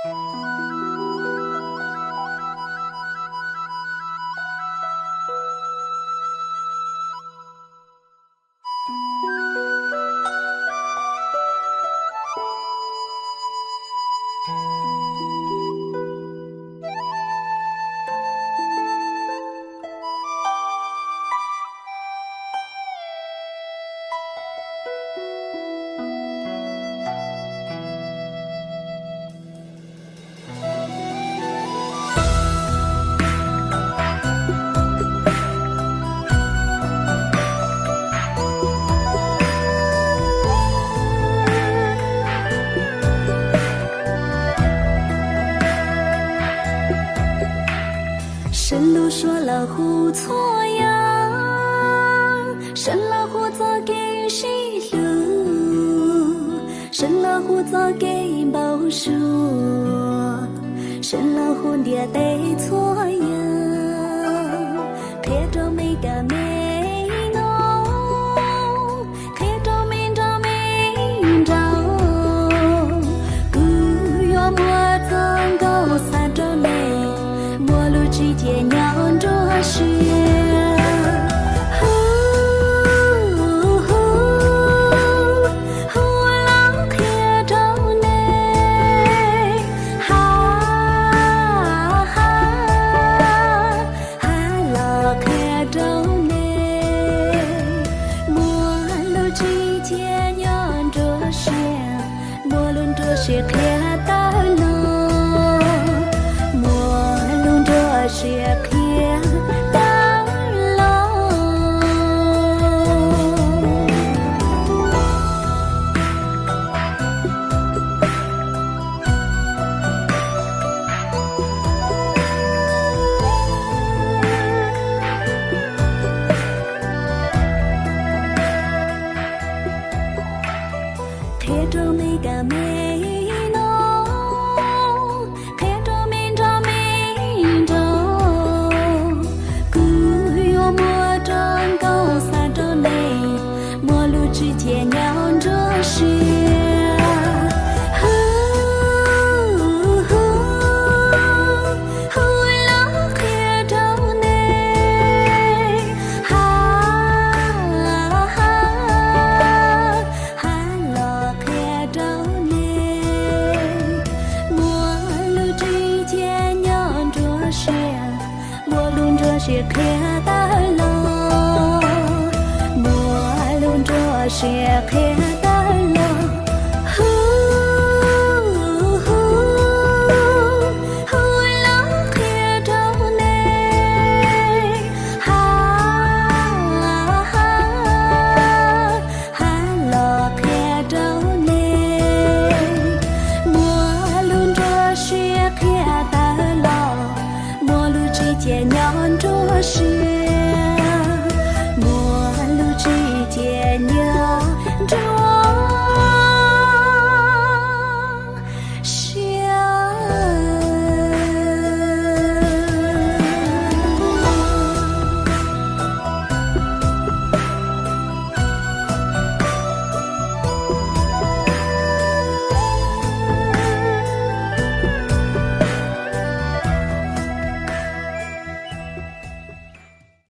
Sawv lug suav los hu txhua yam, sawv los hu txoj kev sib hlub, sawv los hu txoj kev npau suav, sawv los hu ntiaj teb txhua yam, qhia rau me kab me no, qhia rau me nrog me nraug. Kuv yuav muab txoj nkauj xa rau nej, muaj lub tsib ce nyob nruab siab. Hu, hu, hu los qhia rau nej, ha, ha, ha los qhia rau nej. Muaj lub tsib ce nyob nruab siab, muaj lub nruab siab qhia tawm los, muaj lub nruab siab qhia tawm los. Qhia rau me kab me no, qhia rau me nrog me nraug. Kuv yuav muab txoj nkauj xa rau nej, muaj lub tsib ce nyob nruab siab. Hu, hu, hu los qhia rau nej, ha, ha, ha los qhia rau nej. Muaj lub tsib ce nyob nruab siab, muaj lub nruab siab qhia tawm los, muaj lub nruab siab qhia tawm los. Hu, hu, hu los qhia rau nej, ha, ha, ha los qhia rau nej. Muaj lub nruab siab qhia tawm los, muaj lub tsib ce nyob nruab siab, muaj lub tsib ce nyob